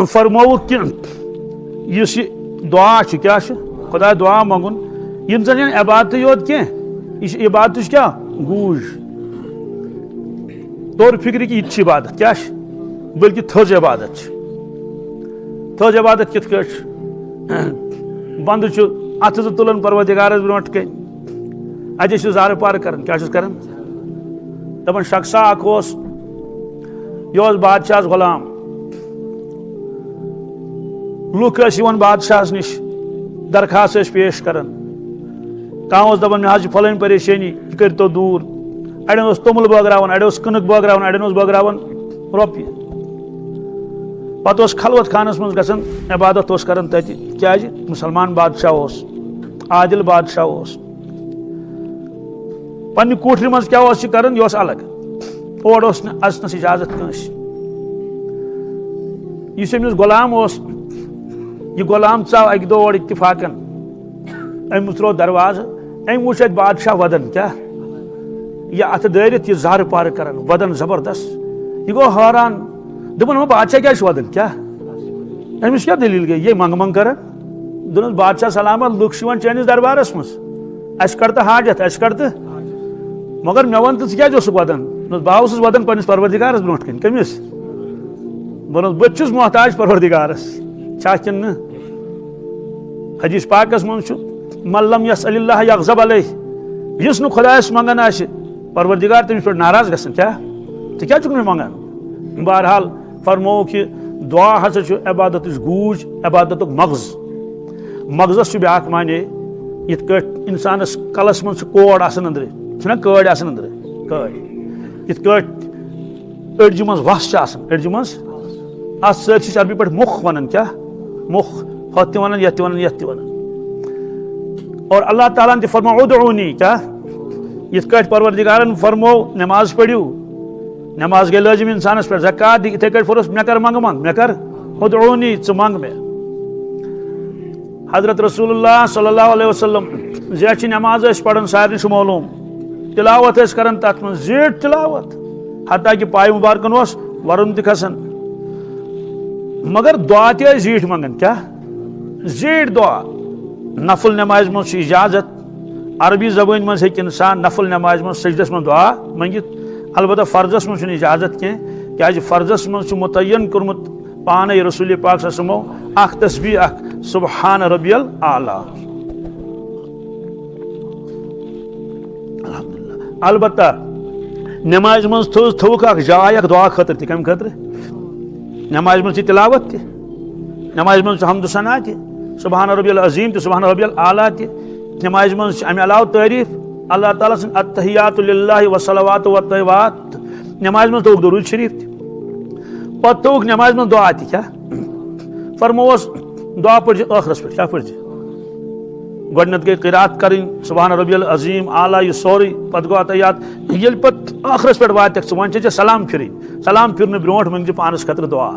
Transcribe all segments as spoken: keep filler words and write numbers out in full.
فرمووُکھ کہِ یُس یہِ دعا چھُ، کیٛاہ چھُ؟ خۄداے دعا منٛگُن، یِم زَن یِن عبادتٕے یوت کینٛہہ، یہِ چھِ عبادتٕچ کیٛاہ؟ گوٗج۔ توٚر فِکرِ کہِ یہِ تہِ چھِ عبادت، کیٛاہ چھِ؟ بلکہِ تھٔز عبادت چھِ۔ تھٔز عبادت کِتھ کٲٹھۍ چھِ؟ بنٛدٕ چھُ اَتھٕ زٕ تُلان پروردگارَس برونٛٹھ کَنۍ، اَتہِ چھُ زارٕ پارٕ کَران، کیٛاہ چھُس کَران؟ دَپان، شخصا اَکھ اوس، یہِ اوس بادشاہَس غلام۔ لُکھ ٲسۍ یِوان بادشاہَس نِش، درخاست ٲسۍ پیش کران۔ کانٛہہ اوس دَپان، مےٚ حظ چھِ فلٲنۍ پریشٲنی، یہِ کٔرۍتو دوٗر۔ اَڑٮ۪ن اوس توٚمُل بٲگراوان، اَڑٮ۪ن اوس کٕنٕک بٲگراوان، اَڑٮ۪ن اوس بٲگراوان رۄپیہِ۔ پَتہٕ اوس خلوت خانَس منٛز گژھان، عبادت اوس کران تَتہِ۔ کیٛازِ؟ مُسلمان بادشاہ اوس، عادل بادشاہ اوس۔ پننہِ کوٹھرِ منٛز کیٛاہ اوس یہِ کران، یہِ اوس الگ۔ اور اوس نہٕ اژنس اجازت کٲنٛسہِ۔ یُس أمِس غلام اوس، یہِ غلام ژاو اکہِ دۄہ اور اتفاقن۔ أمۍ ترٛوو دروازٕ، أمۍ وُچھ اتہِ بادشاہ ودان، کیٛاہ؟ یہِ اتھٕ دٲرِتھ، یہِ زارٕ پارٕ کران، ودان زبردست۔ یہِ گوٚو حٲران، دوٚپُن، "وۄنۍ بادشاہ کیٛازِ چھُ ودان، کیٛاہ؟ أمِس کیٛاہ دٔلیٖل گٔے، یہِ منٛگہٕ منٛگہٕ کران؟" دوٚپنَس، "بادشاہ سلامت، لُکھ چھِ یِوان چٲنِس دربارس منٛز، اَسہِ کر تہٕ حاجت، اَسہِ کر تہٕ، مگر مےٚ وَن تہٕ، ژٕ کیٛازِ اوسُکھ وَدان؟" دوٚپنَس، "بہٕ آوُس وَدان پنٛنِس پروردگارس برونٛٹھ کَنہِ۔" کٔمِس؟ دوٚپنَس، "بہٕ تہِ چھُس محتاج پروردگارس، چھا کِنہٕ نہٕ؟" حدیث پاکس منٛز چھُ، "من لم یسأل اللہ یغضب علیہ"، یُس نہٕ خۄدایس منٛگان آسہِ، پروردگار تٔمِس پٮ۪ٹھ ناراض گژھان۔ کیٛاہ؟ ژٕ کیٛازِ چھُکھ نہٕ مےٚ منٛگان؟ بہرحال، فرمووُکھ، یہِ دعا ہسا چھُ عبادتٕچ گوٗج، عبادتُک مغز۔ مغزس چھُ بیٛاکھ معنی، یِتھ کٲٹھۍ اِنسانس کلس منٛز چھِ کوڑ آسان أنٛدرٕ، چھُنہ کٲڑۍ آسان أنٛدرٕ؟ کٲڑۍ۔ یِتھ کٲٹھۍ أڈجہِ منٛز وَس چھِ آسان، أڈجہِ منٛز، اَتھ سۭتۍ چھِ أسۍ عربی پٲٹھۍ مُخ وَنان۔ کیٛاہ؟ مُخ۔ ہۄتھ تہِ وَنان، یَتھ تہِ وَنان، یَتھ تہِ وَنان۔ اور اللہ تعالیٰ ہن تہِ فرموو، "ادعونی"، کیٛاہ؟ یِتھ کٲٹھۍ پروردگارن فرموو، "نماز پٔرِو"، نماز گٔے لٲزم انسانس پٮ۪ٹھ، زکوٰۃ دِ، یِتھے کٲٹھۍ فرمووُس، "مےٚ کر منٛگہٕ منٛگ، مےٚ کر، ادعونی"، ژٕ منٛگ مےٚ۔ حضرت رسول اللہ صلی اللہ علیہ وسلم زِ اَسہِ چھِ نماز ٲسۍ پران، سارنٕے چھُ معلوم، تلاوت ٲسۍ کران تتھ منٛز، زیٖٹھ تلاوت، حتیٰ کہ پایہِ مبارکن اوس ورُن تہِ کھسان۔ مگر دعا تہِ ٲسۍ زیٖٹھۍ منٛگان۔ کیٛاہ؟ زیٖٹھۍ دعا۔ نفل نمازِ منٛز چھُ اجازت، عربی زبٲنۍ منٛز ہیٚکہِ انسان نفل نمازِ منٛز سجدس منٛز دعا منٛگِتھ۔ البتہ فرضس منٛز چھُنہٕ اجازت کینٛہہ، کیٛازِ فرضس منٛز چھُ متعین کوٚرمُت پانے رسول پاک صلی اللہ علیہ وسلمو اکھ تسبیح، اکھ سبحان ربی الاعلیٰ۔ الحمدللہ۔ البتہ نمازِ منٛز تھٲوٕس، تھٲوٕکھ اکھ جاے اکھ دعا خٲطرٕ تہِ۔ کمہِ خٲطرٕ؟ نمازِ منٛز چھِ تلاوت تہِ، نمازِ منٛز چھُ حمد و ثنا تہِ، سبحان ربی العظیم تہِ، سبحان ربی الاعلیٰ تہِ۔ نمازِ منٛز چھِ امہِ علاوٕ تعریف اللہ تعالیٰ سٕنٛز، التحیات للہ والصلوات والطیبات۔ نمازِ منٛز تھوٚوُکھ درود شریف تہِ۔ پتہٕ تھوٚوُکھ نمازِ منٛز دعا تہِ۔ کیٛاہ؟ فرمووس، دعا پٔرزِ ٲخرس پٮ۪ٹھ۔ کیٛاہ پٔرزِ؟ گۄڈٕنٮ۪تھ گٔے قرات کرٕنۍ، سبحان ربی العظیم اعلیٰ، یہِ سورُے، پتہٕ گوٚو عطیات۔ ییٚلہِ پتہٕ ٲخرس پٮ۪ٹھ واتٮ۪کھ ژٕ، وۄنۍ چھے ژےٚ سلام پھِرٕنۍ۔ سلام پھِرنہٕ برونٛٹھ مٔنٛگزِ پانس خٲطرٕ دعا۔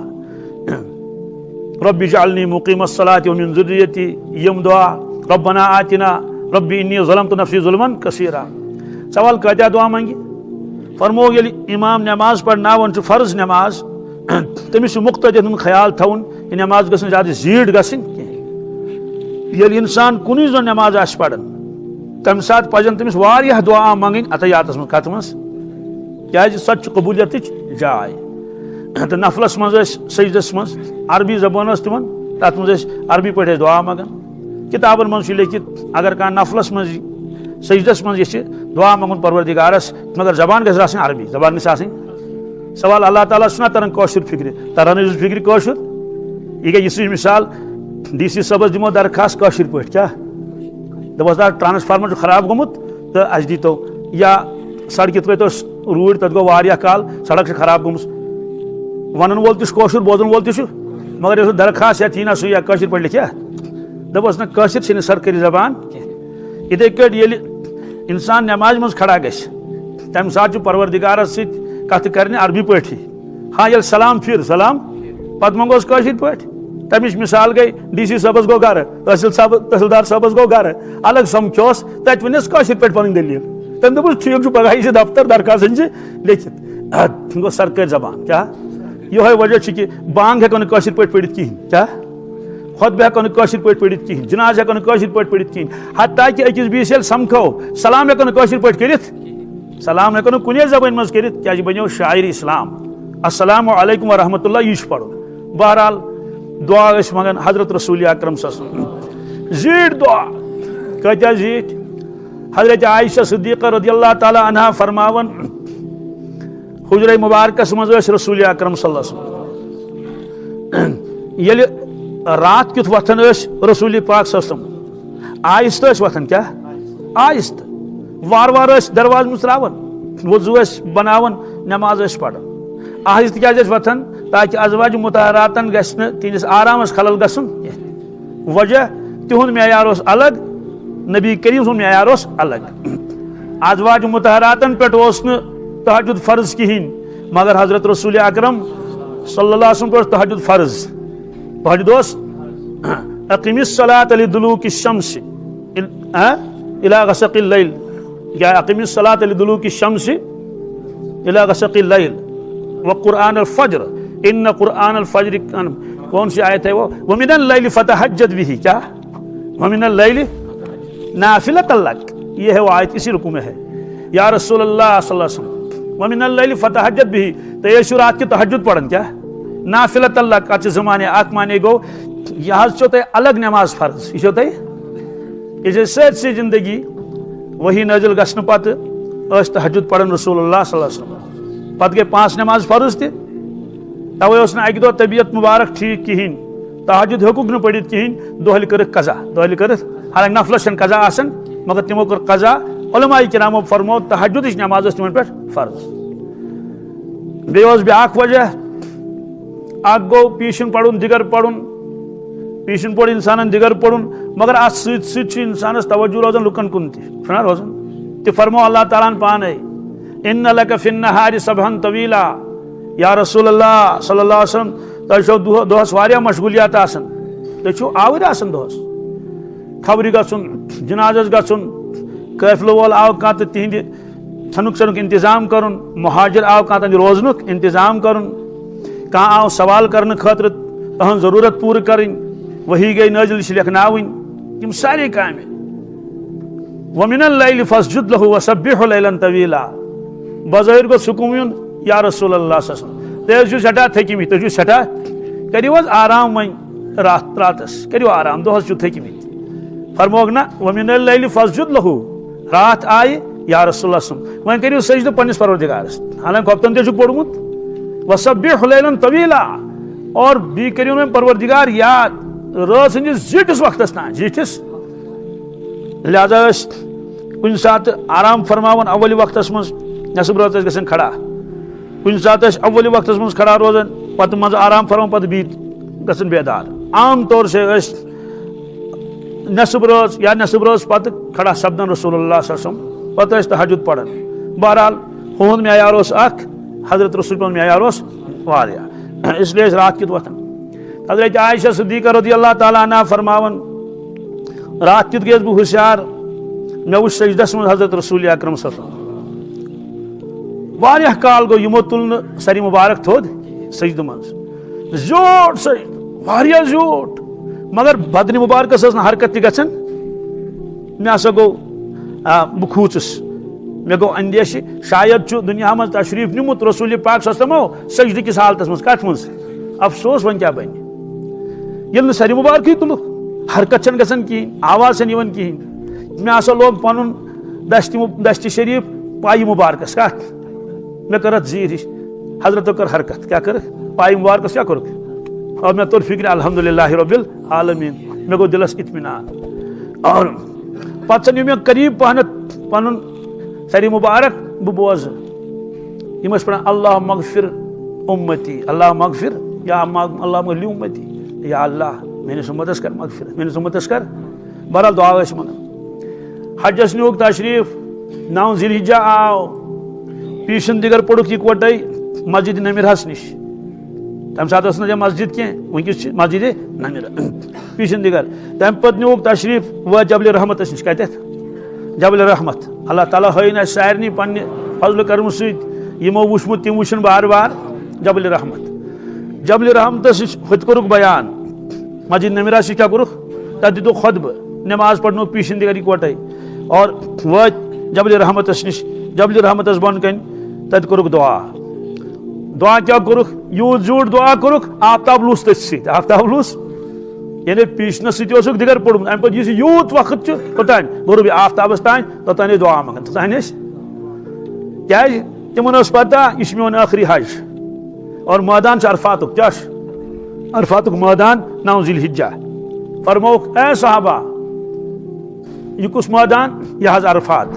رب اجعلنی مقیم الصلاۃ ومن ذریتی، یِم دعا، ربنا آتنا، رب انی ظلمت نفسی ظلما کثیرا۔ سوال، کٲتیٛاہ دعا منٛگہِ؟ فرموو، ییٚلہِ امام نماز پرناوان چھُ فرض نماز، تٔمِس چھُ مقتدین ہُنٛد خیال تھاوُن، یہِ نماز گٔژھ نہٕ زیادٕ زیٖٹھ گژھٕنۍ کینٛہہ۔ ییٚلہِ انسان کُنُے زوٚن نماز آسہِ پران، تمہِ ساتہٕ پزن تٔمِس واریاہ دعا منٛگٕنۍ عطیاتس منٛز۔ کتھ منٛز؟ کیٛازِ سۄ تہِ چھِ قبولیتٕچ جاے۔ تہٕ نفلس منٛز ٲسۍ سجدس منٛز عربی زبان ٲس تِمن، تتھ منٛز ٲسۍ عربی پٲٹھۍ ٲسۍ دعا منٛگان۔ کتابن منٛز چھُ لیکھِتھ، اگر کانٛہہ نفلس منٛز یی، سجدس منٛز یژھِ دعا منٛگُن پروردگارس، مگر زبان گژھِ آسٕنۍ عربی، زبان گژھِ آسٕنۍ۔ سوال، اللہ تعالیٰ چھُنہ تران کٲشُر فکرِ؟ تران چھُس فکرِ کٲشُر۔ یہِ گٔے یِژھٕے مثال، ڈی سی صٲبس دِمو درخاست کٲشِر پٲٹھۍ، کیٛاہ؟ دپس، "دا، ٹرانسفارمر چھُ خراب گوٚمُت تہٕ اَسہِ دیٖتو"، یا سڑکہِ ترٛٲوتو روٗڑۍ، تتھ گوٚو واریاہ کال، سڑک چھِ خراب گٔمٕژ۔ ونن وول تہِ چھُ کٲشُر، بوزن وول تہِ چھُ، مگر یۄس درخاست یتھ یی نہ سُہ یا کٲشِر پٲٹھۍ لیکھِ ہا، دپس نہ، کٲشِر چھِنہٕ سرکٲری زبان کینٛہہ۔ یِتھے کٲٹھۍ ییٚلہِ انسان نمازِ منٛز کھڑا گژھِ، تمہِ ساتہٕ چھُ پروردگارس سۭتۍ کتھٕ کرنہِ عربی پٲٹھی۔ ہاں، ییٚلہِ سلام پھِر، سلام، پتہٕ منٛگوس کٲشِر پٲٹھۍ۔ تمِچ مثال گٔے، ڈی سی صٲبس گوٚو گرٕ، تحصیل صٲب، تحصیلدار صٲبس گوٚو گرٕ، الگ سمکھیوس، تتہِ ؤنِس کٲشِر پٲٹھۍ پنٕنۍ دٔلیٖل۔ تٔمۍ دوٚپُس، "ٹھیٖک چھُ، پگاہ یی زِ دفتر، درخاست أنۍ زِ لیکھِتھ۔" اَتھ گوٚو سرکٲرۍ زبان۔ کیٛاہ؟ یہوے وجہ چھُ کہِ بانگ ہٮ۪کو نہٕ کٲشِر پٲٹھۍ پٔرِتھ کِہیٖنۍ۔ کیٛاہ؟ خطبہٕ ہٮ۪کو نہٕ کٲشِر پٲٹھۍ پٔرِتھ کِہیٖنۍ، جنازٕ ہٮ۪کو نہٕ کٲشِر پٲٹھۍ پٔرِتھ کِہیٖنۍ، حتیٰ کہِ أکِس بیٚیِس ییٚلہِ سمکھو، سلام ہٮ۪کو نہٕ کٲشِر پٲٹھۍ کٔرِتھ۔ سلام ہٮ۪کو نہٕ کُنے زبٲنۍ منٛز کٔرِتھ، کیٛازِ بنیو شاعر اسلام۔ السلام علیکم ورحمۃ اللہ، یہِ چھُ پرُن۔ بہرحال، دعا ٲسۍ منگان حضرت رسول اکرم صلی اللہ علیہ وسلم۔ زیٖٹھ دعا۔ کۭتیاہ زیٖٹھ؟ حضرت عائشہ صدیقہ رضی اللہ تعالیٰ عنہا فرماوان، حجرہ مبارکس منٛز ٲسۍ رسول اکرم صلی اللہ علیہ وسلم۔ ییٚلہِ راتھ کیُتھ وۄتھان ٲسۍ رسول پاک صلی اللہ علیہ وسلم، آہستہٕ ٲسۍ وۄتھان۔ کیٛاہ؟ آہستہٕ۔ وارٕ وارٕ ٲسۍ دروازٕ مُژراوان، وضو ٲسۍ بناوان، نماز ٲسۍ پران۔ آہستہٕ کیٛازِ ٲسۍ وۄتھان؟ تاکہِ ازواج مطہراتن گژھِ نہٕ تِہنٛدِس آرامس خلل گژھُن کینٛہہ۔ وجہ، تِہُنٛد معیار اوس الگ، نبی کریم سُنٛد معیار اوس الگ۔ ازواج مطہراتن پٮ۪ٹھ اوس نہٕ تہجد فرض کِہیٖنۍ، مگر حضرت رسول اکرم صلی اللہ علیہ وسلم پٮ۪ٹھ اوس تہجد فرض۔ تہجد اوس، اقم الصلاۃ لدلوک الشمس ال-، ہاں؟ الی غسق اللیل، یا اقم الصلاۃ لدلوک الشمس الی غسق اللیل وقرآن الفجر ان قرآن الفجر کان، کون سی آیت ہے وہ؟ ومن اللیل فتہجد بہ، کیا؟ ومن اللیل نافلۃ لک، یہ ہے وہ آیت، اسی رکوع میں ہے۔ یا رسول اللہ صلی اللہ علیہ وسلم، ومن اللیل فتہجد بہ، تو یہ چھُ رات کہِ تہجد پران، کیا؟ نافلۃ لک، اتھ چھِ زٕ معنی، اکھ معنی گوٚو، یہِ حظ چھو تۄہہِ الگ نماز فرض، یہِ چھو تۄہہِ، یہِ چھِ سٲرسٕے زندگی وحی نٲزِل گژھنہٕ پتہٕ ٲسۍ تہجد پران رسول اللہ صلی اللہ علیہ وسلم۔ پتہٕ گٔے پانٛژھ نماز فرض تہِ، توے اوس نہٕ اکہِ دۄہ طبیعت مبارک ٹھیک کِہیٖنۍ، تہجد ہیوٚکُکھ نہٕ پٔرِتھ کِہیٖنۍ، دۄہلہِ کٔرٕکھ قضا، دۄہلہِ کٔرٕکھ، حالانکہ نفلس چھنہٕ قضا آسان، مگر تِمو کٔر قضا۔ علماء کرامو فرموو تہجدٕچ نماز ٲس تِمن پٮ۪ٹھ فرض۔ بیٚیہِ اوس بیٛاکھ وجہ، اکھ گوٚو پیٖشن پرُن، دِگر پرُن، پیٖشن پوٚر انسانن دِگر پرُن، مگر اتھ سۭتۍ سۭتۍ چھُ انسانس توجہ روزان لُکن کُن تہِ، چھُنہ روزان؟ تہِ فرموو اللہ تعالیٰ ہن پانے، ان لک فی النہار سبحا طویلا، یا رسول اللہ صلی اللہ علیہ وسلم، تۄہہِ چھو دۄہ-، دۄہس واریاہ مشغولیات آسان، تُہۍ چھِو آوٕرۍ آسان دۄہس، خبرِ گژھُن، جنازس گژھُن، قٲفلہٕ وول آو کانٛہہ تہٕ تِہنٛدِ کھٮ۪نُک چٮ۪نُک انتظام کرُن، مہاجر آو کانٛہہ تہنٛدِ روزنُک انتظام کرُن، کانٛہہ آو سوال کرنہٕ خٲطرٕ، تہنٛز ضروٗرت پوٗرٕ کرٕنۍ، وحی گٔے نٲزِل، یہِ چھِ لیکھناوٕنۍ، یِم سارے کامہِ۔ ومن اللیل فاسجد لہ وسبح لیلا طویلا۔ بظٲہِر گوٚو سکوٗن یُن، یا رسول اللہ صلی اللہ علیہ وسلم، تُہۍ حظ چھِو سٮ۪ٹھاہ تھٔکمٕتۍ، تُہۍ چھِو سٮ۪ٹھاہ، کٔرِو حظ آرام وۄنۍ راتھ، راتس کٔرِو آرام، دۄہس چھِو تھٔکمٕتۍ۔ فرمووُکھ نہ، ومن اللیل فاسجد لہ، راتھ آیہِ یا رسول اللہ صلی اللہ علیہ وسلم، وۄنۍ کٔرِو سجدٕ پننِس پروردگارس، حالانکہ خۄفتن تہِ چھُ پوٚرمُت، وسبح لیلا طویلا، اور بیٚیہِ کٔرِو وۄنۍ پروردگار یاد رٲژ ہٕنٛدِس زیٖٹھِس وقتس تام، زیٖٹھِس۔ لہذا ٲسۍ کُنہِ ساتہٕ آرام فرماوان اولِ وقتس منٛز، نٮ۪صٕف رٲژ ٲسۍ گژھان کھڑا، کُنہِ ساتہٕ ٲسۍ اولِ وقتس منٛز کھڑا روزان، پتہٕ منٛزٕ آرام فرماوان، پتہٕ بیٚیہِ گژھان بیدار۔ عام طور سے ٲسۍ نٮ۪صٕف رٲژ یا نٮ۪صٕف رٲژ پتہٕ کھڑا سپدان رسول اللہ صلی اللہ علیہ وسلم، پتہٕ ٲسۍ تہجد پران۔ بہرحال، ہُہُنٛد معیار اوس اکھ، حضرت رسول پنُن معیار اوس واریاہ، اس لیے ٲسۍ راتھ کیُتھ وۄتھان۔ حضرت عائشہ صدیقہ رضی اللہ تعالیٰ عنہا فرماوان، راتھ کیُتھ گٔیَس بہٕ ہوشیار، مےٚ وُچھ سجدس منٛز حضرت رسول اکرم صلی اللہ علیہ وسلم۔ واریاہ کال گوٚو یِمو تُل نہٕ سرِ مبارک تھوٚد سجدٕ منٛز۔ زیوٗٹھ سجدٕ، واریاہ زیوٗٹھ، مگر بدنِ مبارکس ٲس نہٕ حرکت تہِ گژھان۔ مےٚ ہسا گوٚو، آ، بہٕ کھوٗژُس، مےٚ گوٚو اندیشہِ، شاید چھُ دُنیا منٛز تشریف نیومُت رسول پاک صلی اللہ علیہ وسلمو سجدٕ کِس حالتس منٛز۔ کتھ منٛز؟ افسوس، وۄنۍ کیٛاہ بنہِ؟ ییٚلہِ نہٕ سرِ مبارکٕے تُلُکھ، حرکت چھنہٕ گژھان کِہیٖنۍ، آواز چھنہٕ یِوان کِہیٖنۍ۔ مےٚ ہسا لوگ پنُن دشتِ مب-، دشتِ شریف پایہِ مبارکس۔ کتھ؟ مےٚ کٔر اتھ زیٖر ہِش۔ حضرتو کٔر حرکت، کیٛاہ کٔرٕکھ؟ پایہِ مبارکس کیٛاہ کوٚرُکھ؟ اور مےٚ توٚر فکرِ، الحمدللہ رب العالمین، مےٚ گوٚو دِلس اطمینان۔ اور پتہٕ ژٔنِو مےٚ قریب پہنتھ پنُن سرِ مبارک بہٕ بوزٕ۔ یِم ٲسۍ پران، اللہم اغفر امتی، اللہم اغفر، یا ما-، اللہم اغفر امتی، یا اللہ میٲنِس امتس کر مغفرت، میٲنِس امتس کر۔ بہرحال دعا ٲسۍ منگان۔ حجس نیوٗکھ تشریف، نو ذی الحجہ آو، پیشن دِگر پوٚرُکھ یِکوٹے مسجد نمیرہس نِش۔ تمہِ ساتہٕ ٲس نہٕ یہِ مسجد کینٛہہ، وٕنکیٚس چھِ مسجد نمیرہ، پیشن دِگر۔ تمہِ پتہٕ نیوٗکھ تشریف وٲتۍ جبل رحمتس نِش۔ کتٮ۪تھ؟ جبل رحمت۔ اللہ تعالیٰ ہٲیِن اسہِ سارنٕے پننہِ فضلہٕ کرمہٕ سۭتۍ یِمو وٕچھمُت تِم وٕچھن بار بار جبل رحمت۔ جبل رحمتس نِش ہُتہِ کوٚرُکھ بیان۔ مسجد نمیرہ نِش کیٛاہ کوٚرُکھ؟ تَتہِ دیُتُکھ خطبہٕ، نماز پرنووُکھ پیٖشن دِگری اِکوٹے اور وٲتۍ جبل رحمتس نِش۔ جبل رحمتس بۄن کَنۍ تَتہِ کوٚرُکھ دُعا۔ دُعا کیٛاہ کوٚرُکھ؟ یوٗت زیوٗٹھ دُعا کوٚرُکھ، آفتاب لوٚس تٔتھۍ سۭتۍ، آفتاب لوٚس۔ یعنی پیٖشنس سۭتۍ اوسُکھ دِگر پوٚرمُت، اَمہِ پتہٕ یُس یوٗت وقت چھُ، توٚتام غروب آفتابس تام، توٚتام ٲسۍ دُعا منٛگان، توٚتام ٲسۍ۔ کیٛازِ؟ تِمن ٲس پتہ، یہِ چھُ میون ٲخری حج۔ اور مٲدان چھُ عرفاتُک، کیٛاہ چھُ؟ عرفاتُک مٲدان، نو ذی الحجہ۔ فرمووُکھ، اے صحابہ، یہِ کُس مٲدان؟ یہِ حظ عرفات۔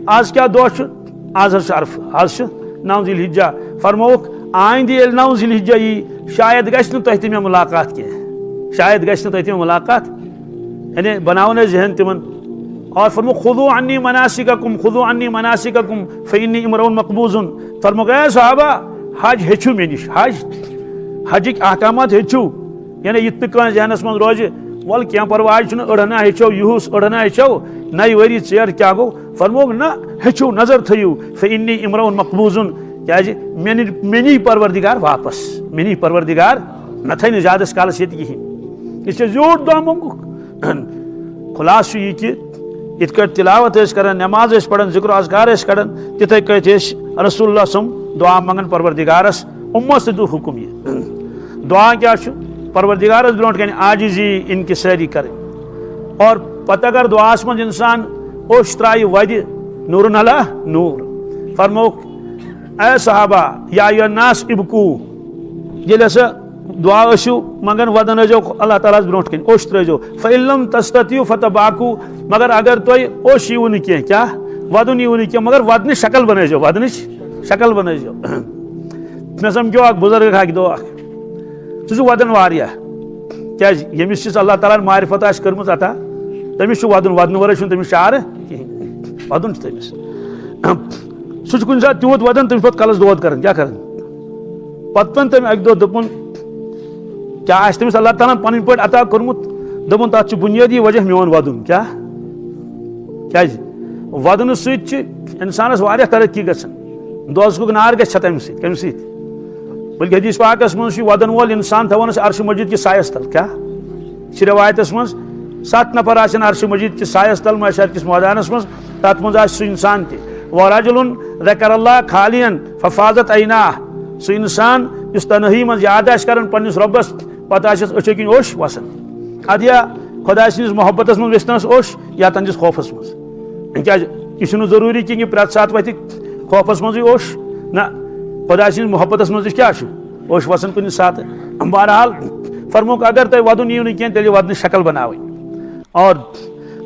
آز کیٛاہ دۄہ چھُ؟ آز حظ چھُ عرف، آز چھُ نو ذی الحجہ۔ فرمووُکھ، آیندٕ ییٚلہِ نو ذی الحجہ یی، شاید گژھِ نہٕ تۄہہِ تہِ مےٚ مُلاقات کینٛہہ، شاید گژھِ نہٕ تۄہہِ تہِ مےٚ مُلاقات۔ یعنی بناوُن اَسہِ ذہن تِمن۔ اور فرمووُکھ، خُذُوا عَنِّی مَنَاسِکَکُمْ، خُذُوا عَنِّی مَنَاسِکَکُمْ فَإِنِّی امْرُؤٌ مَقْبُوضٌ۔ فرمووُکھ، اے صحابہ، حج ہیٚچھِو مےٚ نِش، حج، حجٕکۍ احکامات ہیٚچھِو۔ یعنی یِتھ نہٕ کٲنٛسہِ ذہنس منٛز روزِ، وَلہٕ کینٛہہ پرواے چھُنہٕ، أڑ ہنا ہیٚچھو یِہُس، أڑ ہنا ہیٚچھو نَیہِ ؤری ژیر کیٛاہ گوٚو۔ فرمووُکھ، نہ، ہیٚچھِو، نظر تھٲیِو، فَإِنِّی امْرُؤٌ مَقْبُوضٌ، کیٛازِ مےٚ نی، مےٚ نی پروردگار واپس، مےٚ نی پروردگار، نہ تھٲے نہٕ زیادس کالس ییٚتہِ کِہیٖنۍ۔ أسۍ چھِ زیوٗٹھ دۄہ مۄنٛگُکھ۔ خلاصہٕ چھُ یہِ کہِ یِتھ کٲٹھۍ تلاوت ٲسۍ کران، نماز ٲسۍ پران، ذکر و اذکار ٲسۍ کران، تِتھے کٲٹھۍ ٲسۍ رسول اللہ صلی اللہ علیہ وسلم دعا منٛگان پروردگارس، اُمس تہِ دیُت حکم یہِ۔ دعا کیٛاہ چھُ؟ پروردگارس برونٛٹھ کنہِ عاجزی، انکساری کرٕنۍ۔ اور پتہٕ اگر دعاہس منٛز انسان اوٚش ترایہِ وَدِ، نورن علی نور۔ فرمووُکھ، اے صحابہ، یا ایھا الناس ابکو، ییٚلہِ ہسا دعا ٲسِو منٛگان، وَدَن ٲسۍزیو اللہ تعالیٰ ہَس برونٛٹھ کَنۍ، اوٚش ترٛٲیزیو۔ فَإِن لَمْ تَسْتَطِعُوا فَتَبَاكُوا، مگر اگر تۄہہِ اوٚش یِیوٕ نہٕ کینٛہہ، کیٛاہ؟ وَدُن یِیوٕ نہٕ کینٛہہ، مگر وَدنٕچ شکل بَنٲیزیو، وَدنٕچ شکل بَنٲیزیو۔ مےٚ سَمکھیو اَکھ بُزرگ اَکھ دۄہ اَکھ، سُہ چھُ وَدان واریاہ۔ کیٛازِ؟ ییٚمِس یُس اللہ تعالیٰ ہَن معرفت آسہِ کٔرمٕژ عطا، تٔمِس چھُ وَدُن، وَدنہٕ وَرٲے چھُنہٕ تٔمِس چارٕ کِہیٖنۍ۔ وَدُن چھُ تٔمِس۔ سُہ چھُ کُنہِ ساتہٕ تیوٗت وَدان، تٔمِس چھُ پَتہٕ کَلَس دود کَران، کیٛاہ کَران؟ پتہٕ ووٚن تٔمۍ اَکہِ دۄہ، دوٚپُن، کیٛاہ آسہِ تٔمِس اللہ تعالیٰ ہَن پَنٕنۍ پٲٹھۍ عطا کوٚرمُت؟ دوٚپُن، تَتھ چھُ بُنیٲدی وجہ میون وَدُن۔ کیٛاہ؟ کیٛازِ؟ وَدنہٕ سۭتۍ چھِ اِنسانَس واریاہ ترقی گژھان۔ دوزخُک نار گژھِ ژھٮ۪تھ اَمہِ سۭتۍ۔ کَمہِ سۭتۍ؟ بلکہِ حدیث پاکَس منٛز چھُ وَدَن وول اِنسان تھاوان أسۍ عرشِ مجیٖد کِس سایَس تَل۔ کیٛاہ؟ چھِ رِوایتَس منٛز، سَتھ نفر آسَن عرشِ مجیٖد کِس سایَس تَل محشر کِس مٲدانَس منٛز، تَتھ منٛز آسہِ سُہ اِنسان تہِ۔ وَرَجُلٌ ذَكَرَ اللَّهَ خَالِيًا فَفَاضَتْ عَيْنَاهُ، سُہ اِنسان یُس تنہٲیی منٛز یاد آسہِ کران پننِس رۄبس، پتہٕ آسٮ۪س أچھو کِنۍ اوٚش وسان۔ ادٕ یا خۄداے سٕنٛدِس محبتس منٛز ویژھنس اوٚش یا تہنٛدِس خوفس منٛز۔ کیٛازِ یہِ چھُنہٕ ضروٗری کہِ یہِ پرٛٮ۪تھ ساتہٕ وتھِ خوفس منٛزٕے اوٚش۔ نہ، خۄداے سٕنٛدِس محبتس منٛز تہِ کیٛاہ چھُ؟ اوٚش وسان کُنہِ ساتہٕ۔ بہرحال، فرمووُکھ، اگر تۄہہِ ودُن یِیو نہٕ کینٛہہ، تیٚلہِ ودنٕچ شکل بناوٕنۍ۔ اور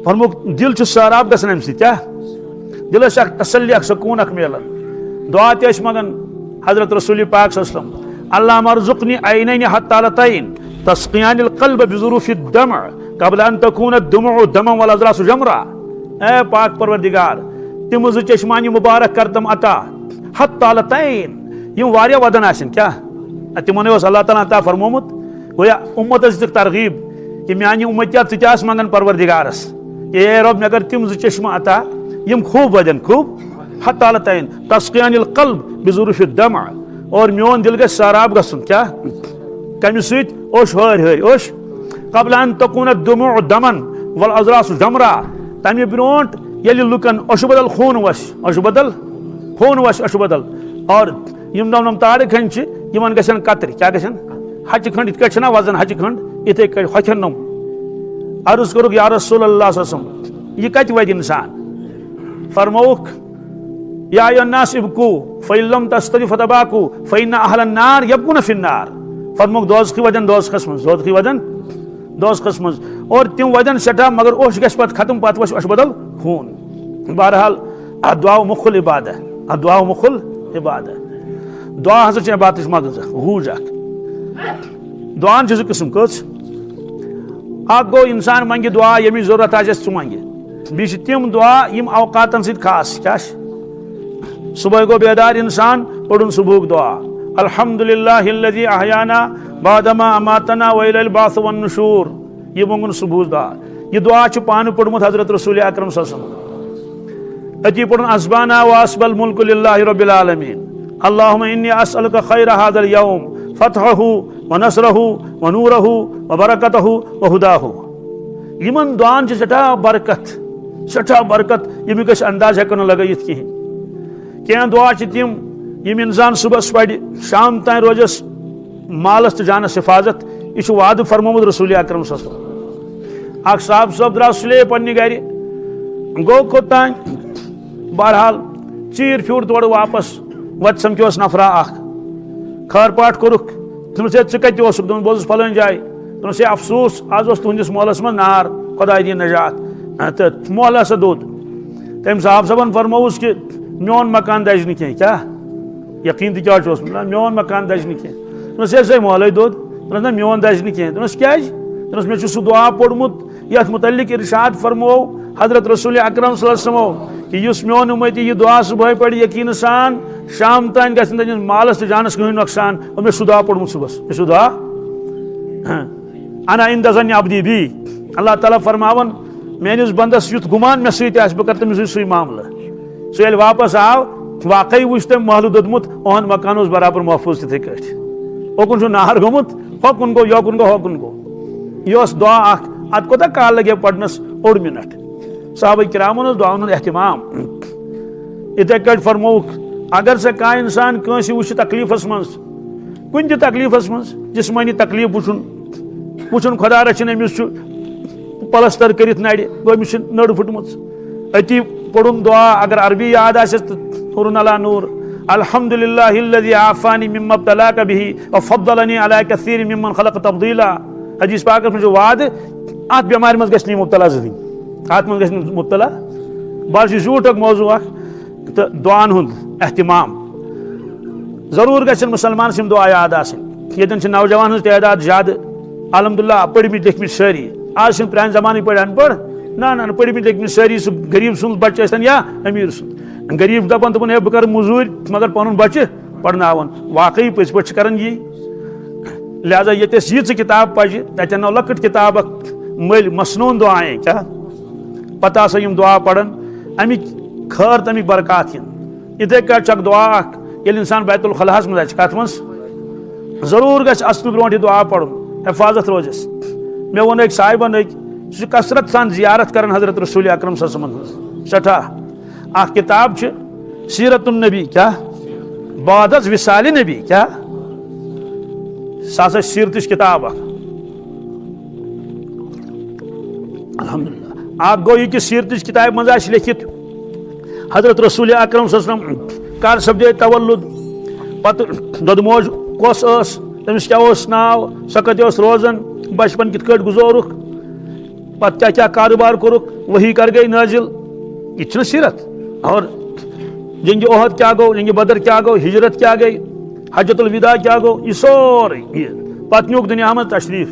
فرمووُکھ، دل چھُ سٲراب گژھان امہِ سۭتۍ۔ کیٛاہ؟ دلس چھِ اکھ تسلی، اکھ سکوٗن اکھ میلان۔ دعا تہِ ٲسۍ منٛگان حضرت رسول پاک صلی اللہ علیہ وسلم، اللہم ارزقنی عینین حتالتین تسقیان القلب بظروف الدمع قبل ان تکون الدموع دما والاضراس جمرا۔ اے پاک پروردگار، تِم زٕ چشمانی مبارک کر تم عطا، حتالتین، یِم واریاہ ودان آسن۔ کیٛاہ؟ تِمن اوس اللہ تعالیٰ عطا فرمومُت۔ گویا امتس دِژٕکھ ترغیب کہ میانہِ امتیا، ژٕ تہِ آس منگان پروردگارس کہ اے رب، مےٚ کر تِم زٕ چشمہٕ عطا، یِم خوب ودن، خوب۔ حتالتین تسقیان القلب بظروف الدمع، اور میون دل گژھِ سہراب گژھُن۔ کیٛاہ؟ کمہِ سۭتۍ؟ اوٚش ہٲرۍ ہٲرۍ، اوٚش۔ قبل ان تکون الدموع دما والاضراس جمرا، تمہِ برونٛٹھ ییٚلہِ لُکن اوٚشہِ بدل خوٗن وسہِ، اوٚشہِ بدل خوٗن وسہِ، اوٚشہِ بدل، اور یِم نم نم تارٕ کھنٛڈ چھِ، یِمن گژھن قطرِ۔ کیٛاہ گژھن؟ ہچہِ کھنٛڈ، یِتھ کٲٹھۍ چھِنہ وزن ہچہِ کھنٛڈ، یِتھے کٲٹھۍ ہۄکھن نم۔ عرض کوٚرُکھ، یا رسول اللہ صلی اللہ علیہ وسلم، یہِ کتہِ ودِ انسان؟ فرمووُکھ، یا ایھا الناس ابکو فإن لم تستطعوا فتباکو فإن اہل النار یبکون فی النار۔ فرمووُکھ، دوزخی ودن دوزخس منٛز، دوزخی ودن دوزخس منٛز، اور تِم ودن سٮ۪ٹھاہ، مگر اوٚش گژھِ پتہٕ ختم، پتہٕ وسہِ اوٚشہِ بدل خوٗن۔ بہرحال، الدعاء مخ العبادہ، الدعاء مخ العبادہ۔ دعا ہسا چھِ عبادتٕچ مغز اکھ، غوٗج اکھ۔ دعان چھِ زٕ قٕسم، کٔژ؟ اکھ گوٚو، انسان منگہِ دعا، ییٚمِچ ضروٗرت آسٮ۪س، سُہ منگہِ۔ بیٚیہِ چھِ تِم دعا یِم اوقاتن سۭتۍ خاص چھِ۔ کیٛاہ چھِ؟ صبحٲے گوٚو بیدار انسان، پوٚرُن صبحُک دعا، الحمد للہ الذی احیانا بعد ما اماتنا و الیہ البعث والنشور۔ یہِ مونگُن صبحُک دعا۔ یہِ دعا چھُ پانہٕ پوٚرمُت حضرت رسول اکرم صلی اللہ علیہ وسلم۔ أتی پوٚرُن، اصبحنا و اصبح الملک للہ رب العالمین۔ اللهم إني أسألك خير هذا اليوم، فتحه ونصره ونوره وبركته وهداه۔ یِمن دعان چھِ سٮ۪ٹھاہ برکت، سٮ۪ٹھاہ برکت، ییٚمیُک أسۍ انداز ہٮ۪کو نہٕ لگٲیِتھ کِہیٖنۍ۔ کینٛہہ دعا چھِ تِم، یِم انسان صُبحس پرِ، شام تام روزٮ۪س مالس تہٕ جانس حفاظت۔ یہِ چھُ وعدٕ فرمومُت رسول اکرم صلی اللہ علیہ وسلم۔ اکھ صاحب صٲب درٛاو سُلے پننہِ گرِ، گوٚو کوٚت تام؟ بہرحال، ژیٖرۍ پھیوٗر تورٕ واپس، وتہِ سمکھیوس نفرا اکھ، خٲر پاٹھ کوٚرُکھ۔ دوٚپنس، "ہے، ژٕ کتہِ اوسُکھ؟" دوٚپُن، "بہٕ اوسُس فلٲنۍ جایہِ۔" دوٚپنس، "ہے، افسوس، از اوس تُہنٛدِس محلس منٛز نار، خۄداے دِیِن نجات۔ تہٕ محلہٕ ہسا دوٚد۔" تٔمۍ صاحب صٲبن فرمووُس کہِ، "میون مکان دزِ نہٕ کینٛہہ۔" کیٛاہ؟ یقین تہِ کیٛاہ چھُ اوسمُت؟ نہ، میون مکان دزِ نہٕ کینٛہہ۔ دوٚپنس، "ہے، سُے محلٕے دوٚد۔" دوٚپنس، "نہ، میون دزِ نہٕ کینٛہہ۔" دوٚپنس، "کیٛازِ؟" دوٚپنس، "مےٚ چھُ سُہ دعا پوٚرمُت، یتھ متعلق ارشاد فرموو حضرت رسول اکرم صلی اللہ علیہ وسلم کہِ یُس میون اُمتی یہِ دعا صبحٲے پرِ یقین سان، شام تام گژھِ نہٕ تٔمِس مالس تہٕ جانس کٕہٕنۍ نۄقصان۔" اور مےٚ چھُ سُہ دعا پوٚرمُت صبحس، مےٚ چھُ سُہ دعا۔ انا عند ظن عبدی بی۔ اللہ تعالیٰ فرماوان، میٲنِس بندس یُتھ گُمان مےٚ سۭتۍ آسہِ، بہٕ کرٕ تٔمِس سۭتۍ سُے معاملہٕ۔ سُہ ییٚلہِ واپس آو، واقعی وُچھ تٔمۍ محلہٕ دوٚدمُت، اُہُنٛد مکان اوس برابر محفوظ تِتھٕے کٲٹھۍ۔ اوکُن چھُ نار گوٚمُت، ہوکُن گوٚو، یوکُن گوٚو، ہوکُن گوٚو۔ یہِ اوس دعا اکھ، اتھ کوتاہ کال لگہِ پرنس؟ اوٚڑ منٹ۔ صحابہ کرامن اوس دعاون ہُنٛد اہتمام۔ یِتھے کٲٹھۍ فرمووُکھ، اگر سا کانٛہہ انسان کٲنٛسہِ وٕچھِ تکلیفس منٛز، کُنہِ تہِ تکلیفس منٛز، جسمٲنی تکلیف وٕچھُن، وٕچھُن خۄدا رچھِن أمِس چھُ پلستر کٔرِتھ نرِ، گوٚو أمِس چھِ نٔر پھٕٹمٕژ۔ أتی پوٚرُن دعا، اگر عربی یاد آسٮ۪س تہٕ نورن علی نور، الحمد للہ الذی عافانی مما ابتلاک بہ وفضلنی علی کثیر ممن خلق تفضیلا۔ حدیث پاکس منٛز چھُ وعدٕ، اتھ بٮ۪مارِ منٛز گژھِ نہٕ یہِ مبتلا زٕہٕنۍ، اتھ منٛز گژھِ نہٕ مبتلا۔ بس یہِ چھُ زیوٗٹھ اکھ موضوع اکھ، تہٕ دعان ہُنٛد اہتمام۔ ضروٗر گژھن مُسلمانس یِم دعا یاد آسٕنۍ۔ ییٚتٮ۪ن چھِ نوجوان ہٕنٛز تعداد زیادٕ، الحمدللہ، پٔرمٕتۍ لیکھمٕتۍ سٲری۔ آز چھِنہٕ پرٛانہِ زمانٕکۍ پٲٹھۍ ان پڑھ، نہ، نہ، نہ، پٔرمٕتۍ لیکھمٕتۍ سٲری، سُہ غریٖب سُنٛد بچہٕ ٲسۍتن یا أمیٖر سُنٛد۔ غریٖب چھُ دپان، دوٚپُن، "ہے، بہٕ کرٕ موٚزوٗرۍ، مگر پنُن بچہٕ پرناوُن۔" واقعی پٔزۍ پٲٹھۍ چھِ کران یی۔ لہذا ییٚتہِ أسۍ ییٖژٕ کِتاب پجہِ، تتہِ انو لۄکٕٹ کِتاب اکھ مٔلۍ، مسنون دعائیں، کیٛاہ؟ پتہٕ آسو یِم دعا پران، امیِکۍ خٲر تہٕ امیِکۍ برکات یِن۔ یِتھے کٲٹھۍ چھُ اکھ دعا اکھ، ییٚلہِ انسان بیت الخلاہس منٛز آسہِ، کتھ منٛز؟ ضروٗر گژھِ اژنہٕ برونٛٹھ یہِ دعا پرُن، حفاظت روزٮ۪س۔ مےٚ ووٚن أکۍ صاحبن أکۍ، سُہ چھُ کثرت سان زیارت کران حضرت رسول اکرم صلی اللہ علیہ وسلم ہٕنٛز سٮ۪ٹھاہ۔ اکھ کِتاب چھِ سیرت النبی، کیٛاہ؟ بعد از وصال نبی، کیٛاہ؟ سۄ ہسا چھِ سیرتٕچ کِتاب اکھ۔ الحمدللہ۔ اکھ گوٚو یہِ کہِ سیرتٕچ کِتابہِ منٛز آسہِ لیکھِتھ حضرت رسول اکرم صلی اللہ علیہ وسلم کر سپدے تولد، پتہٕ دۄدٕ موج کۄس ٲس، تٔمِس کیٛاہ اوس ناو، سۄ کتہِ ٲس روزان، بچپن کِتھ کٲٹھۍ گُزورُکھ، پتہٕ کیٛاہ کیٛاہ کارٕبار کوٚرُکھ، وحی کر گٔے نٲزِل۔ یہِ تہِ چھُنہ سیرت؟ اور جنگِ احد کیٛاہ گوٚو، جنگِ بدر کیٛاہ گوٚو، ہجرت کیٛاہ گٔے، حجۃ الوداع کیٛاہ گوٚو، یہِ سورُے یہِ۔ پتہٕ نیوٗکھ دُنیا منٛز تشریٖف۔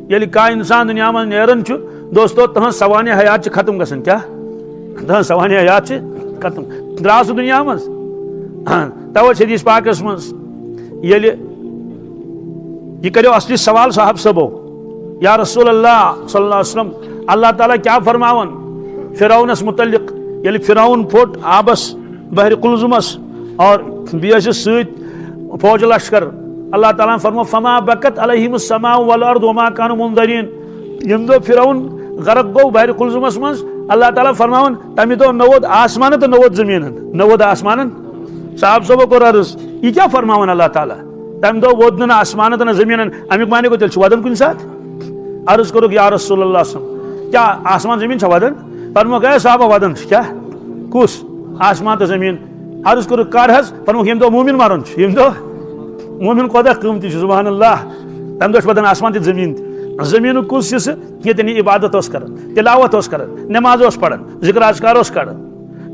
ییٚلہِ کانٛہہ اِنسان دُنیا منٛز نیران چھُ، دوستو، تُہٕنٛز سوانح حیات چھِ ختم گژھان۔ کیٛاہ؟ تُہٕنٛز سوانح حیات چھِ ختم۔ درٛاو سُہ دُنیا منٛز۔ ہاں، توے چھِ حدیث پاکس منٛز، ییٚلہِ یہِ کریو اصلی سوال صاحب صٲبو، یا رسول اللہ صلی اللہ علیہ وسلم، اللہ تعالیٰ کیٛاہ فرماوان فرعونس متعلق؟ ییٚلہِ فرعون پھوٚٹ آبس، بحر قلزمس، اور بیٚیہِ ٲسِس سۭتۍ فوج لشکر۔ اللہ تعالیٰ ہن فرمو، "فما بکت علیہم السماء والارض وما کانوا منظرین۔" ییٚمہِ دۄہ فرعون غرق گوٚو بحر قلزمس منٛز، اللہ تعالیٰ فرماوان، تمہِ دۄہ نہ ووت آسمانن تہٕ نہ ووت زٔمیٖنن، نہ ووت آسمانن۔ صاحب صٲبو کوٚر عرض، یہِ کیٛاہ فرماوان اللہ تعالیٰ؟ تمہِ دۄہ ووت نہٕ نہ آسمانن تہٕ نہ زٔمیٖنن، امیُک معنی گوٚو تیٚلہِ چھُ ودان کُنہِ ساتہٕ؟ عرض کوٚرُکھ، یا رسول اللہ صلی اللہ علیہ وسلم، کیٛاہ آسمان زٔمیٖن چھا ودان؟ فرموکھ، اے صحابہ، ودان چھُ۔ کیٛاہ؟ کُس؟ آسمان تہٕ زٔمیٖن۔ عرض کوٚرُکھ، کر حظ؟ فرموکھ، ییٚمہِ دۄہ مومِن مران چھُ، ییٚمہِ دۄہ مومِن کوتاہ قۭمتی چھُ، سبحان اللہ۔ تَمہِ دۄہ چھُ ودان آسمان تہِ زٔمیٖن تہِ۔ زٔمیٖنُک کُس حصہٕ؟ ییٚتٮ۪ن یہِ عبادت اوس کران، تلاوت اوس کران، نماز اوس پران، ذکر اذکار اوس کران۔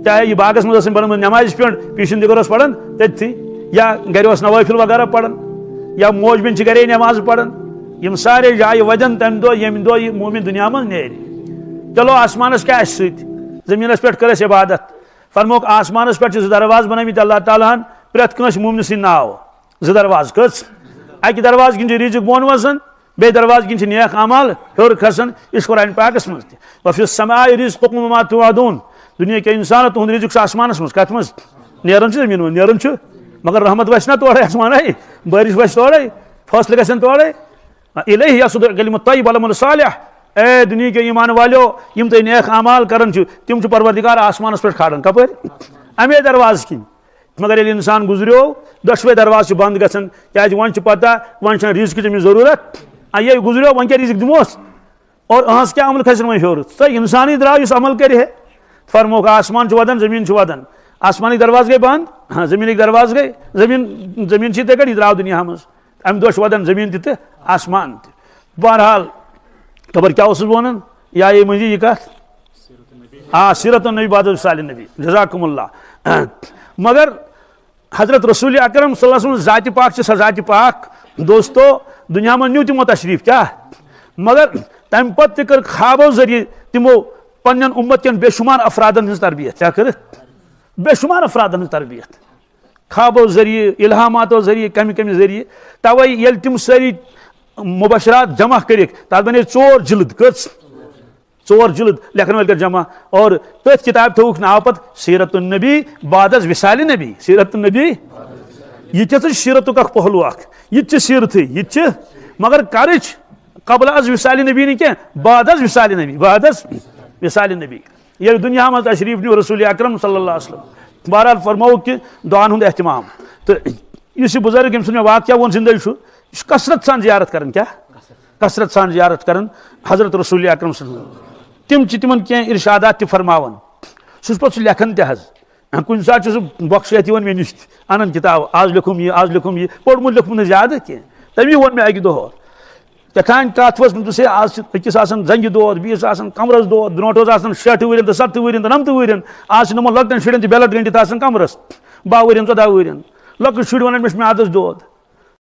چاہے یہِ باغس منٛز ٲسٕن پران نمازِ پٮ۪ٹھ، پیٖشن دِگر اوس پران تٔتھی، یا گرِ اوس نوافل وغیرہ پران، یا موج بیٚنہِ چھِ گرے نماز پران۔ یِم سارے جایہِ ودن تَمہِ دۄہ، ییٚمہِ دۄہ یہِ مومِن دُنیا منٛز نیرِ۔ چلو، آسمانس کیٛاہ آسہِ سۭتۍ؟ زٔمیٖنس پٮ۪ٹھ کٔر اَسہِ عبادت۔ فرموکھ، آسمانس پٮ۪ٹھ چھِ زٕ دروازٕ بنٲومٕتۍ اللہ تعالیٰ ہن پرٛٮ۪تھ کٲنٛسہِ مومنہٕ سٕنٛدۍ ناوٕ۔ زٕ دروازٕ۔ کٔژ؟ اَکہِ دروازٕ کِنۍ چھُ رِزق بۄن وسان، بیٚیہِ دروازٕ کِنۍ چھِ نیک اعمال ہیوٚر کھسان۔ یہِ چھُ قرآن پاکس منٛز تہِ، "وفی السماء رزقکم وما توعدون"۔ دُنیا کیو انسانو، تُہُنٛد رِزق چھُ آسمانس منٛز۔ کتھ منٛز؟ نیران چھُ زٔمیٖن منٛز، نیران چھُ۔ مگر رحمت وسہِ نا تورے، آسمانے، بارش وسہِ تورے، فٲصلہٕ گژھن تورے۔ الیہ یصعد الکلم الطیب والعمل الصالح۔ اے دُنیہکیو ایمان والیو، یِم تُہۍ نیک اعمال کران چھِو، تِم چھِ پروردگار آسمانس پٮ۪ٹھ کھالان۔ کپٲرۍ؟ امے دروازٕ کِنۍ۔ مگر ییٚلہِ انسان گُزریو، دۄشوے دروازٕ چھِ بنٛد گژھان، کیازِ وۄنۍ چھِ پتہ، وۄنۍ چھنہٕ رزقٕچ أمِس ضروٗرت۔ آ، ییٚلہِ گُزریو، وۄنۍ کیٛاہ رزق دِموس؟ اور أہنٛز کیٛاہ عمل کھسن وۄنۍ ہیوٚر؟ تہٕ انسانٕے درٛاو یُس عمل کرِ ہے۔ فرمووُکھ، آسمان چھُ ودان، زٔمیٖن چھُ ودان۔ آسمانٕکۍ دروازٕ گٔے بنٛد، ہاں، زٔمیٖنٕکۍ دروازٕ گٔے، زٔمیٖن، زٔمیٖن چھِ یِتھَے کٔٹھۍ، یہِ درٛاو دُنیاہَس منٛز۔ اَمہِ دۄہ چھُ وَدان زٔمیٖن تہِ تہٕ آسمان تہِ۔ بہرحال، خبر کیٛاہ اوسُس بہٕ وَنان؟ یا یہِ مٔنٛزی یہِ کَتھ؟ آ، سیرت النبی بعد وصال نبی۔ جزاکم اللہ۔ مگر حضرت رسول اکرم صلی اللہ علیہ وسلم ذاتِ پاک چھِ سۄ ذاتِ پاک، دوستو، دُنیا منٛز نیوٗ تِمو تشریٖف، کیٛاہ؟ مگر تَمہِ پَتہٕ تہِ کٔر خوابو ذٔریعہٕ تِمو پنٛنٮ۪ن اُمت کٮ۪ن بے شُمار افرادَن ہٕنٛز تربیت۔ کیٛاہ کٔرٕکھ؟ بے شُمار افرادَن ہٕنٛز تربیت۔ خوابو ذٔریعہٕ، الہاماتو ذٔریعہٕ، کمہِ کمہِ ذٔریعہٕ۔ توے ییٚلہِ تِم سٲری مبشرات جمع کٔرِکھ، تتھ بنے ژور جلد۔ کٔژ؟ ژور جلد لیکھن وٲلۍ کٔر جمع۔ اور تٔتھۍ کتابہِ تھووُکھ ناو پتہٕ سیرت النبی بعد از وصال نبی۔ سیرت النبی، یہِ تہِ چھُ سیرتُک اکھ پہلو اکھ۔ یہِ تہِ چھِ سیرتھٕے، یہِ تہِ چھِ، مگر کرٕچ قبل از وصال نبی نہٕ کینٛہہ، بعد از وصال نبی، بعد از وصال نبی۔ ییٚلہِ دُنیا منٛز تشریٖف نیوٗ رسول اکرم صلی اللہ علیہ وسلم، بہرحال فرمووُکھ کہِ دُعاہن ہُنٛد اہتمام۔ تہٕ یُس یہِ بُزرگ، ییٚمہِ سُنٛد مےٚ واقعہ ووٚن زِندٕ چھُ، یہِ چھُ کثرت سان زیارت کران۔ کیٛاہ؟ کثرت سان زیارت کران حضرت رسول اکرم صلی اللہ علیہ وسلم۔ تِم چھِ تِمن کینٛہہ ارشادات تہِ فرماوان۔ سُہ چھُ پتہٕ سُہ لیکھان تہِ حظ۔ کُنہِ ساتہٕ چھُ سُہ بۄکسہٕ ہٮ۪تھ یِوان مےٚ نِش تہِ، انان کِتاب، آز لیوٚکھُم یہِ، آز لیوٚکھُم یہِ، پوٚرمُت لیوٚکھمُت نہٕ زیادٕ کینٛہہ۔ تَمی ووٚن مےٚ اَکہِ دۄہ، کیٛاہ تام کَتھ ؤژھ، مےٚ دوٚپُس، ہے، آز چھِ أکِس آسان زنٛگہِ دود، بیٚیِس آسان کمرَس دود، برونٛٹھ اوس آسان شیٹھٕ ؤرِین تہٕ ستتھٕ ؤرِین تہٕ نَمتہٕ ؤرِین، آز چھِ نوٚمَن لۄکٹٮ۪ن شُرٮ۪ن تہِ بیلٹ گٔنٛڈِتھ آسان کمرَس، باہ ؤرِین، ژۄداہ ؤرِین۔ لۄکٕٹۍ شُرۍ وَنان، مےٚ چھُ میادَس دود۔